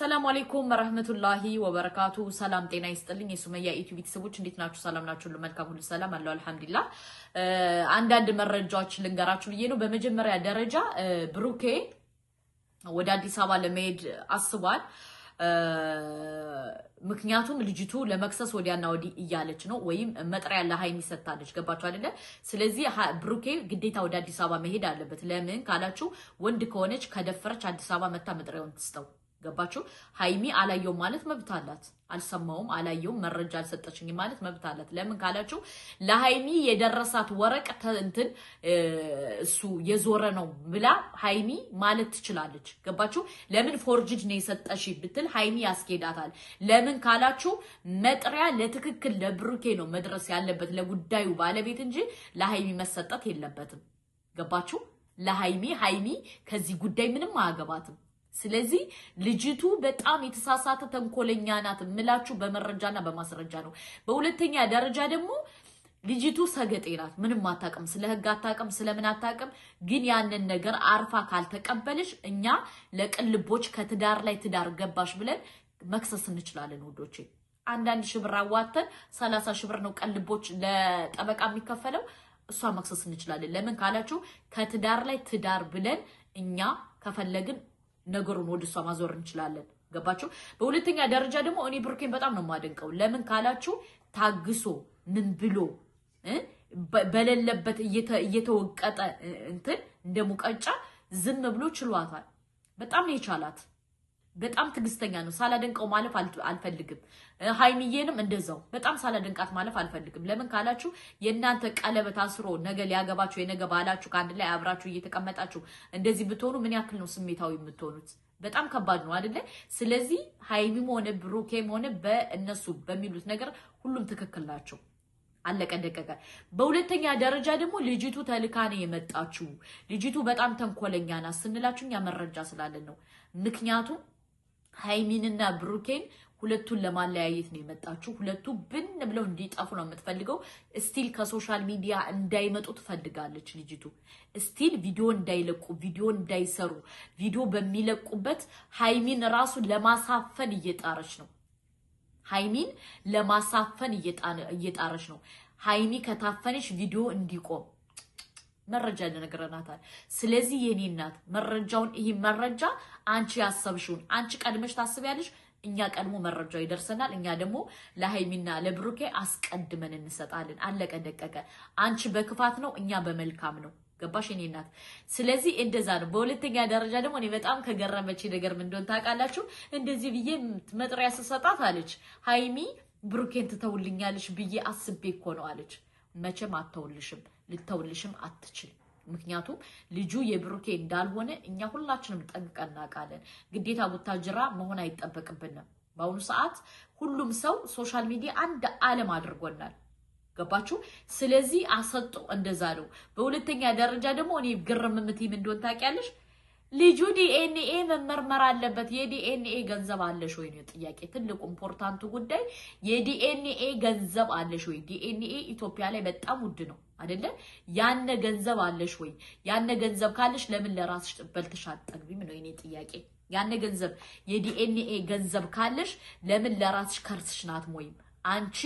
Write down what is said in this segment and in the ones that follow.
ሰላም አለይኩም ወረህመቱላሂ ወበረካቱ። ሰላም ጤና ይስጥልኝ የሱመያ ኢትዮ ቤተሰቦች፣ እንዴት ናችሁ? ሰላም ናችሁ? ሁሉ መልካም፣ ሁሉ ሰላም አለው። አልሐምዱሊላህ። አንዳንድ መረጃዎች ልንገራችሁ ብዬ ነው። በመጀመሪያ ደረጃ ብሩኬ ወደ አዲስ አበባ ለመሄድ አስቧል። ምክንያቱም ልጅቱ ለመክሰስ ወዲያና ወዲህ እያለች ነው፣ ወይም መጥሪያ ለሀይሚ ሰጥታለች። ገባችሁ አይደለ? ስለዚህ ብሩኬ ግዴታ ወደ አዲስ አበባ መሄድ አለበት። ለምን ካላችሁ ወንድ ከሆነች ከደፈረች አዲስ አበባ መታ መጥሪያውን ትስጠው። ገባችሁ? ሀይሚ አላየውም ማለት መብት አላት። አልሰማውም፣ አላየውም፣ መረጃ አልሰጠችኝም ማለት መብት አላት። ለምን ካላችሁ ለሀይሚ የደረሳት ወረቀት እንትን እሱ የዞረ ነው ብላ ሀይሚ ማለት ትችላለች። ገባችሁ? ለምን forged ነው የሰጠሽ ብትል ሀይሚ ያስኬዳታል። ለምን ካላችሁ መጥሪያ ለትክክል ለብሩኬ ነው መድረስ ያለበት፣ ለጉዳዩ ባለቤት እንጂ ለሀይሚ መሰጠት የለበትም። ገባችሁ? ለሀይሚ ሀይሚ ከዚህ ጉዳይ ምንም አያገባትም። ስለዚህ ልጅቱ በጣም የተሳሳተ ተንኮለኛ ናት የምላችሁ በመረጃና በማስረጃ ነው። በሁለተኛ ደረጃ ደግሞ ልጅቱ ሰገጤ ናት። ምንም አታውቅም፣ ስለ ሕግ አታውቅም፣ ስለምን አታውቅም። ግን ያንን ነገር አርፋ ካልተቀበለች እኛ ለቅልቦች ከትዳር ላይ ትዳር ገባሽ ብለን መክሰስ እንችላለን ውዶቼ። አንዳንድ ሺህ ብር አዋተን፣ 30 ሺህ ብር ነው ቀልቦች ለጠበቃ የሚከፈለው፣ እሷ መክሰስ እንችላለን። ለምን ካላችሁ ከትዳር ላይ ትዳር ብለን እኛ ከፈለግን ነገሩን ወደ እሷ ማዞር እንችላለን። ገባችሁ? በሁለተኛ ደረጃ ደግሞ እኔ ብሩኬን በጣም ነው የማደንቀው። ለምን ካላችሁ ታግሶ ምን ብሎ በሌለበት እየተወቀጠ እንትን እንደ ሙቀጫ ዝም ብሎ ችሏታል። በጣም ነው የቻላት። በጣም ትዕግስተኛ ነው። ሳላደንቀው ማለፍ አልፈልግም። ሀይሚዬንም እንደዛው በጣም ሳላደንቃት ማለፍ አልፈልግም። ለምን ካላችሁ የእናንተ ቀለበት አስሮ ነገ ሊያገባችሁ የነገ ባላችሁ ከአንድ ላይ አብራችሁ እየተቀመጣችሁ እንደዚህ ብትሆኑ ምን ያክል ነው ስሜታዊ የምትሆኑት? በጣም ከባድ ነው አይደለ? ስለዚህ ሀይሚም ሆነ ብሩኬም ሆነ በእነሱ በሚሉት ነገር ሁሉም ትክክል ናቸው። አለቀ ደቀቀ። በሁለተኛ ደረጃ ደግሞ ልጅቱ ተልካ ነው የመጣችው፣ ልጅቱ በጣም ተንኮለኛ ናት ስንላችሁ እኛ መረጃ ስላለን ነው። ምክንያቱም ሀይሚንና ብሩኬን ሁለቱን ለማለያየት ነው የመጣችው። ሁለቱ ብን ብለው እንዲጠፉ ነው የምትፈልገው። Still ከ social media እንዳይመጡ ትፈልጋለች ልጅቱ። Still ቪዲዮ እንዳይለቁ፣ ቪዲዮ እንዳይሰሩ፣ ቪዲዮ በሚለቁበት ሀይሚን ራሱ ለማሳፈን እየጣረች ነው። ሀይሚን ለማሳፈን እየጣረች ነው። ሀይሚ ከታፈነች ቪዲዮ እንዲቆም መረጃ ነግረናታል። ስለዚህ የኔ እናት መረጃውን ይህ መረጃ አንቺ ያሰብሽውን አንቺ ቀድመሽ ታስቢያለሽ፣ እኛ ቀድሞ መረጃው ይደርሰናል። እኛ ደግሞ ለሀይሚና ለብሩኬ አስቀድመን እንሰጣለን። አለቀ ደቀቀ። አንቺ በክፋት ነው፣ እኛ በመልካም ነው። ገባሽ የኔ እናት? ስለዚህ እንደዛ ነው። በሁለተኛ ደረጃ ደግሞ እኔ በጣም ከገረመች ነገር ምን እንደሆነ ታውቃላችሁ? እንደዚህ ብዬ መጥሪያ ስሰጣት አለች ሀይሚ ብሩኬን ትተውልኛለች ብዬ አስቤ እኮ ነው አለች። መቼም አተውልሽም፣ ልተውልሽም አትችልም። ምክንያቱም ልጁ የብሩኬ እንዳልሆነ እኛ ሁላችንም ጠንቅቀን እናውቃለን። ግዴታ ቡታጅራ መሆን አይጠበቅብንም። በአሁኑ ሰዓት ሁሉም ሰው social media አንድ ዓለም አድርጎናል። ገባችሁ? ስለዚህ አሰጡ እንደዛ ነው። በሁለተኛ ደረጃ ደግሞ እኔ ግርም የምትይም እንደሆን ታውቂያለሽ፣ ልጁ ዲኤንኤ መመርመር አለበት። የዲኤንኤ ገንዘብ አለሽ ወይ ነው ጥያቄ። ትልቁ important ኡ ጉዳይ የዲኤንኤ ገንዘብ አለሽ ወይ? ዲኤንኤ ኢትዮጵያ ላይ በጣም ውድ ነው አይደለ? ያነ ገንዘብ አለሽ ወይ? ያነ ገንዘብ ካለሽ ለምን ለራስሽ በልተሽ አትጠግቢም ነው የኔ ጥያቄ። ያነ ገንዘብ የዲኤንኤ ገንዘብ ካለሽ ለምን ለራስሽ ከርስሽ ናት ወይም አንቺ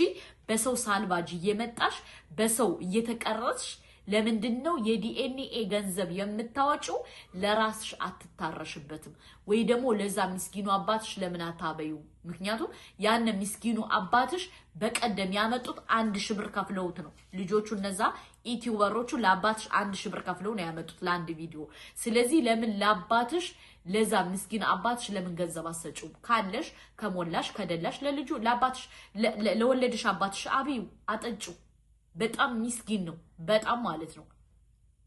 በሰው ሳልባጅ እየመጣሽ በሰው እየተቀረጽሽ ለምንድን ነው የዲኤንኤ ገንዘብ የምታወጪው? ለራስሽ አትታረሽበትም ወይ? ደግሞ ለዛ ምስኪኑ አባትሽ ለምን አታበዩ? ምክንያቱም ያን ምስኪኑ አባትሽ በቀደም ያመጡት 1,000 ብር ከፍለውት ነው ልጆቹ። እነዛ ዩቲዩበሮቹ ለአባትሽ 1,000 ብር ከፍለው ነው ያመጡት ለአንድ ቪዲዮ። ስለዚህ ለምን ለአባትሽ ለዛ ምስኪን አባትሽ ለምን ገንዘብ አትሰጪውም? ካለሽ ከሞላሽ ከደላሽ ለልጁ ለአባትሽ ለወለድሽ አባትሽ አብዩ፣ አጠጪው። በጣም ሚስኪን ነው፣ በጣም ማለት ነው።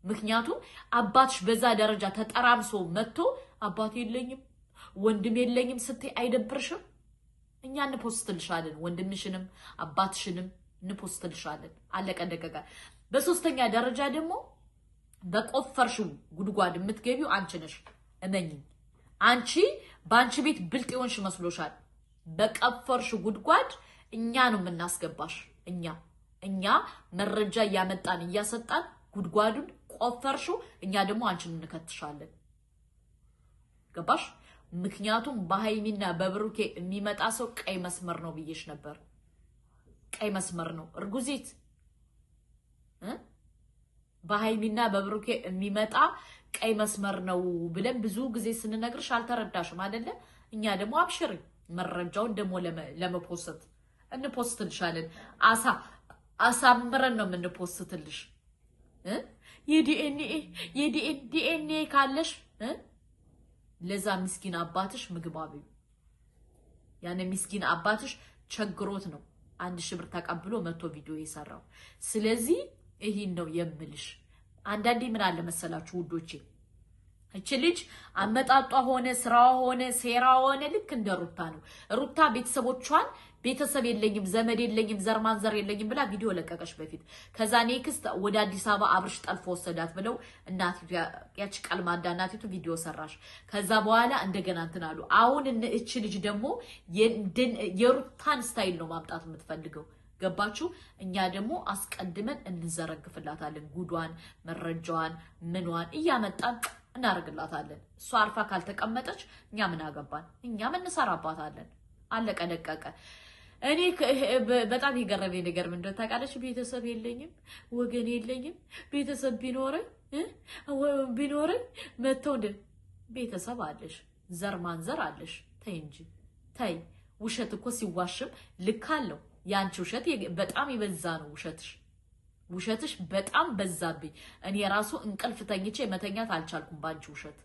ምክንያቱም አባትሽ በዛ ደረጃ ተጠራምሶ መጥቶ አባት የለኝም ወንድም የለኝም ስትይ አይደብርሽም? እኛ እንፖስትልሻለን፣ ወንድምሽንም አባትሽንም እንፖስትልሻለን። አለቀ ደቀቀ። በሶስተኛ ደረጃ ደግሞ በቆፈርሽው ጉድጓድ የምትገቢው አንቺ ነሽ። እመኚኝ። አንቺ በአንቺ ቤት ብልጥ የሆንሽ መስሎሻል። በቀፈርሽው ጉድጓድ እኛ ነው የምናስገባሽ። እኛ መረጃ እያመጣን እያሰጣን ጉድጓዱን ቆፈርሽው፣ እኛ ደግሞ አንቺን እንከትሻለን። ገባሽ? ምክንያቱም በሀይሚና በብሩኬ የሚመጣ ሰው ቀይ መስመር ነው ብዬሽ ነበር። ቀይ መስመር ነው እርጉዚት በሀይሚና በብሩኬ የሚመጣ ቀይ መስመር ነው ብለን ብዙ ጊዜ ስንነግርሽ አልተረዳሽም አይደለ? እኛ ደግሞ አብሽሪ፣ መረጃውን ደግሞ ለመፖሰት እንፖስትልሻለን። አሳምረን ነው የምንፖስትልሽ። የ DNA የዲኤንኤ ካለሽ ለዛ ምስኪን አባትሽ ምግብ አብዩ። ያን ምስኪን አባትሽ ቸግሮት ነው 1000 ብር ተቀብሎ መቶ ቪዲዮ የሰራው። ስለዚህ ይህን ነው የምልሽ። አንዳንዴ ምን አለ መሰላችሁ ውዶቼ፣ እች ልጅ አመጣጧ ሆነ ስራዋ ሆነ ሴራ ሆነ ልክ እንደ ሩታ ነው። ሩታ ቤተሰቦቿን ቤተሰብ የለኝም ዘመድ የለኝም ዘር ማንዘር የለኝም ብላ ቪዲዮ ለቀቀች በፊት። ከዛ next ወደ አዲስ አበባ አብርሽ ጠልፎ ወሰዳት ብለው እናቲቱ ያች ቀልማዳ እናቲቱ ቪዲዮ ሰራሽ። ከዛ በኋላ እንደገና እንትን አሉ። አሁን እች ልጅ ደግሞ የሩታን style ነው ማምጣት የምትፈልገው። ገባችሁ? እኛ ደግሞ አስቀድመን እንዘረግፍላታለን። ጉዷን፣ መረጃዋን፣ ምኗን እያመጣን እናደርግላታለን። እሷ አርፋ ካልተቀመጠች እኛ ምን አገባን? እኛም እንሰራባታለን። አለቀ ደቀቀ። እኔ በጣም የገረመኝ ነገር ምን እንደሆነ ታውቃለች? ቤተሰብ የለኝም፣ ወገን የለኝም። ቤተሰብ ቢኖረኝ ቢኖረኝ መተው እንደ ቤተሰብ አለሽ፣ ዘር ማንዘር አለሽ። ተይ እንጂ ተይ። ውሸት እኮ ሲዋሽም ልክ አለው። የአንቺ ውሸት በጣም የበዛ ነው። ውሸትሽ ውሸትሽ በጣም በዛብኝ። እኔ ራሱ እንቅልፍ ተኝቼ መተኛት አልቻልኩም በአንቺ ውሸት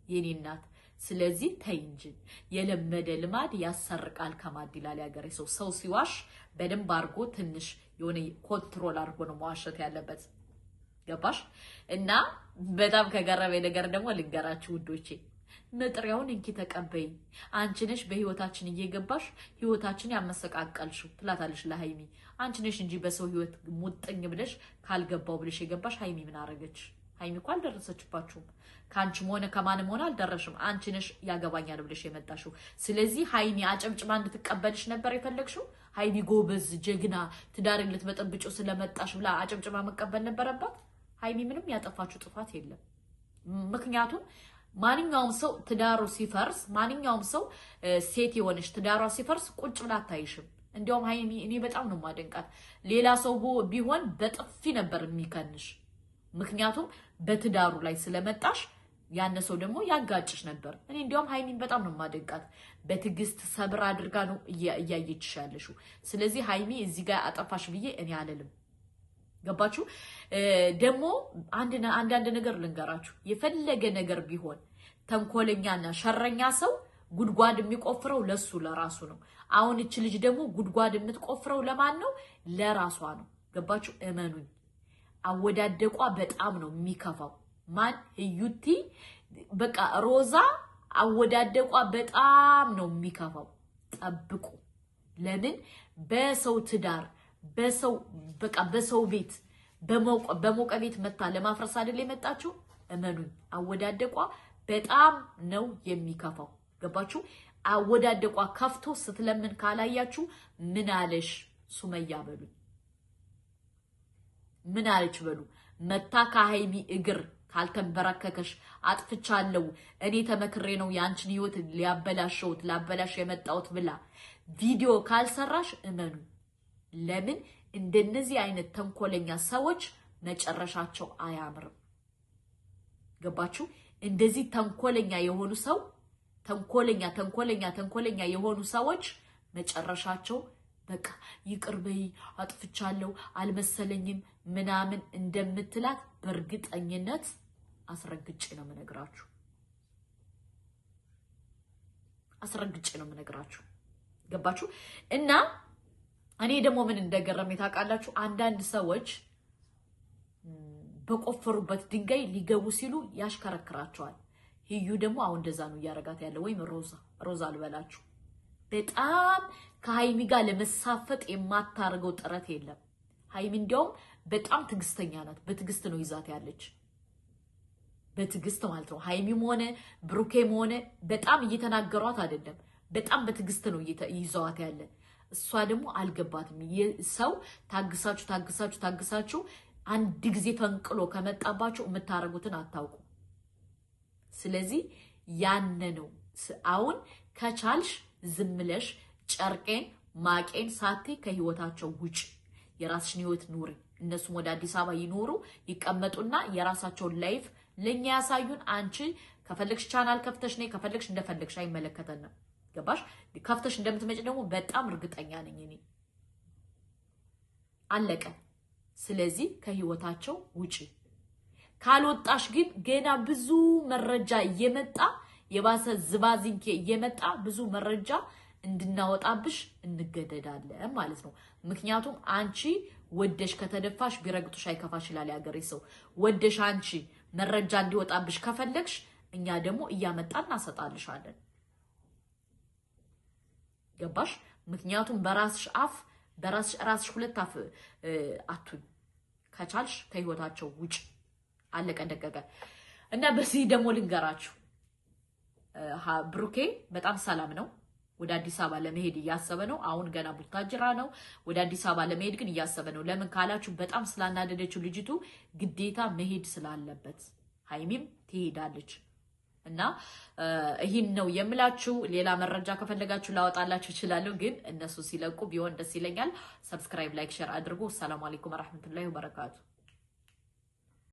የኔ እናት። ስለዚህ ተይ እንጂ። የለመደ ልማድ ያሰርቃል ከማድ ይላል ያገሬ ሰው። ሰው ሲዋሽ በደንብ አድርጎ ትንሽ የሆነ control አድርጎ ነው መዋሸት ያለበት። ገባሽ? እና በጣም ከገረመኝ ነገር ደግሞ ልንገራችሁ ውዶቼ፣ መጥሪያውን እንኪ ተቀበይ፣ አንቺ ነሽ በህይወታችን እየገባሽ ህይወታችን ያመሰቃቀልሽው ትላታለሽ ለሀይሚ። አንቺ ነሽ እንጂ በሰው ህይወት ሙጥኝ ብለሽ ካልገባው ብለሽ የገባሽ። ሀይሚ ምን አረገች? ሀይሚ እኮ አልደረሰችባችሁም። ከአንቺም ሆነ ከማንም ሆነ አልደረሽም። አንቺ ነሽ ያገባኛል ብለሽ የመጣሽው። ስለዚህ ሀይሚ አጨብጭባ እንድትቀበልሽ ነበር የፈለግሽው። ሀይሚ ጎበዝ፣ ጀግና፣ ትዳሬን ልትበጠብጪው ስለመጣሽ ብላ አጨብጭባ መቀበል ነበረባት። ሀይሚ ምንም ያጠፋችው ጥፋት የለም። ምክንያቱም ማንኛውም ሰው ትዳሩ ሲፈርስ፣ ማንኛውም ሰው ሴት የሆነች ትዳሯ ሲፈርስ ቁጭ ብላ አታይሽም። እንዲያውም ሀይሚ እኔ በጣም ነው ማደንቃት። ሌላ ሰው ቢሆን በጥፊ ነበር የሚከንሽ። ምክንያቱም በትዳሩ ላይ ስለመጣሽ ያነ ሰው ደግሞ ያጋጭሽ ነበር። እኔ እንዲያውም ሀይሚን በጣም ነው ማደንቃት። በትዕግስት ሰብር አድርጋ ነው እያየችሽ ያለሽው። ስለዚህ ሀይሚ እዚህ ጋር አጠፋሽ ብዬ እኔ አልልም። ገባችሁ? ደግሞ አንዳንድ ነገር ልንገራችሁ። የፈለገ ነገር ቢሆን ተንኮለኛና ሸረኛ ሰው ጉድጓድ የሚቆፍረው ለሱ ለራሱ ነው። አሁን እች ልጅ ደግሞ ጉድጓድ የምትቆፍረው ለማን ነው? ለራሷ ነው። ገባችሁ? እመኑኝ፣ አወዳደቋ በጣም ነው የሚከፋው። ማን ህዩቲ በቃ ሮዛ አወዳደቋ በጣም ነው የሚከፋው። ጠብቁ። ለምን በሰው ትዳር በሰው በቃ በሰው ቤት በሞቀ ቤት መታ ለማፍረስ አይደል የመጣችው? እመኑኝ አወዳደቋ በጣም ነው የሚከፋው። ገባችሁ? አወዳደቋ ከፍቶ ስትለምን ካላያችሁ ምን አለሽ ሱመያ በሉ፣ ምን አለች በሉ። መታ ከሀይሚ እግር ካልተንበረከከሽ አጥፍቻለሁ እኔ ተመክሬ ነው የአንችን ህይወት ሊያበላሸውት ላበላሽ የመጣሁት ብላ ቪዲዮ ካልሰራሽ እመኑ። ለምን እንደነዚህ አይነት ተንኮለኛ ሰዎች መጨረሻቸው አያምርም። ገባችሁ? እንደዚህ ተንኮለኛ የሆኑ ሰው ተንኮለኛ ተንኮለኛ ተንኮለኛ የሆኑ ሰዎች መጨረሻቸው በቃ ይቅር በይ አጥፍቻለሁ አልመሰለኝም ምናምን እንደምትላት በእርግጠኝነት አስረግጬ ነው የምነግራችሁ። አስረግጬ ነው የምነግራችሁ። ገባችሁ? እና እኔ ደግሞ ምን እንደገረመኝ ታውቃላችሁ? አንዳንድ ሰዎች በቆፈሩበት ድንጋይ ሊገቡ ሲሉ ያሽከረክራቸዋል። ህዩ ደግሞ አሁን እንደዛ ነው እያረጋት ያለ፣ ወይም ሮዛ ሮዛ አልበላችሁ። በጣም ከሀይሚ ጋር ለመሳፈጥ የማታደርገው ጥረት የለም። ሀይሚ እንዲያውም በጣም ትዕግስተኛ ናት። በትዕግስት ነው ይዛት ያለች፣ በትዕግስት ማለት ነው። ሀይሚም ሆነ ብሩኬም ሆነ በጣም እየተናገሯት አይደለም፣ በጣም በትዕግስት ነው ይዘዋት ያለ። እሷ ደግሞ አልገባትም። ሰው ታግሳችሁ ታግሳችሁ ታግሳችሁ አንድ ጊዜ ፈንቅሎ ከመጣባችሁ የምታደርጉትን አታውቁ። ስለዚህ ያነ ነው አሁን ከቻልሽ ዝምለሽ ጨርቄን ማቄን ሳቴ ከህይወታቸው ውጭ የራስሽን ህይወት ኑሪ። እነሱም ወደ አዲስ አበባ ይኖሩ ይቀመጡና የራሳቸውን life ለእኛ ያሳዩን። አንቺ ከፈለግሽ ቻናል ከፍተሽ ነይ፣ ከፈለግሽ እንደፈለግሽ አይመለከተንም። ገባሽ? ከፍተሽ እንደምትመጪ ደግሞ በጣም እርግጠኛ ነኝ እኔ። አለቀ። ስለዚህ ከህይወታቸው ውጪ። ካልወጣሽ ግን ገና ብዙ መረጃ እየመጣ፣ የባሰ ዝባዚንኬ እየመጣ ብዙ መረጃ እንድናወጣብሽ እንገደዳለን ማለት ነው። ምክንያቱም አንቺ ወደሽ ከተደፋሽ ቢረግጡሽ አይከፋሽ ይላል ያገሬ ሰው። ወደሽ አንቺ መረጃ እንዲወጣብሽ ከፈለግሽ እኛ ደግሞ እያመጣን እናሰጣልሻለን። ገባሽ? ምክንያቱም በራስሽ አፍ በራስሽ ራስሽ ሁለት አፍ አቱኝ። ከቻልሽ ከህይወታቸው ውጭ። አለቀ ደቀቀ። እና በዚህ ደግሞ ልንገራችሁ፣ ብሩኬ በጣም ሰላም ነው። ወደ አዲስ አበባ ለመሄድ እያሰበ ነው። አሁን ገና ቡታጅራ ነው። ወደ አዲስ አበባ ለመሄድ ግን እያሰበ ነው። ለምን ካላችሁ በጣም ስላናደደችው ልጅቱ ግዴታ መሄድ ስላለበት ሀይሚም ትሄዳለች። እና ይህን ነው የምላችሁ። ሌላ መረጃ ከፈለጋችሁ ላወጣላችሁ እችላለሁ፣ ግን እነሱ ሲለቁ ቢሆን ደስ ይለኛል። Subscribe፣ like፣ share አድርጉ። ሰላም አለይኩም ወረሕመቱላሂ ወበረካቱ።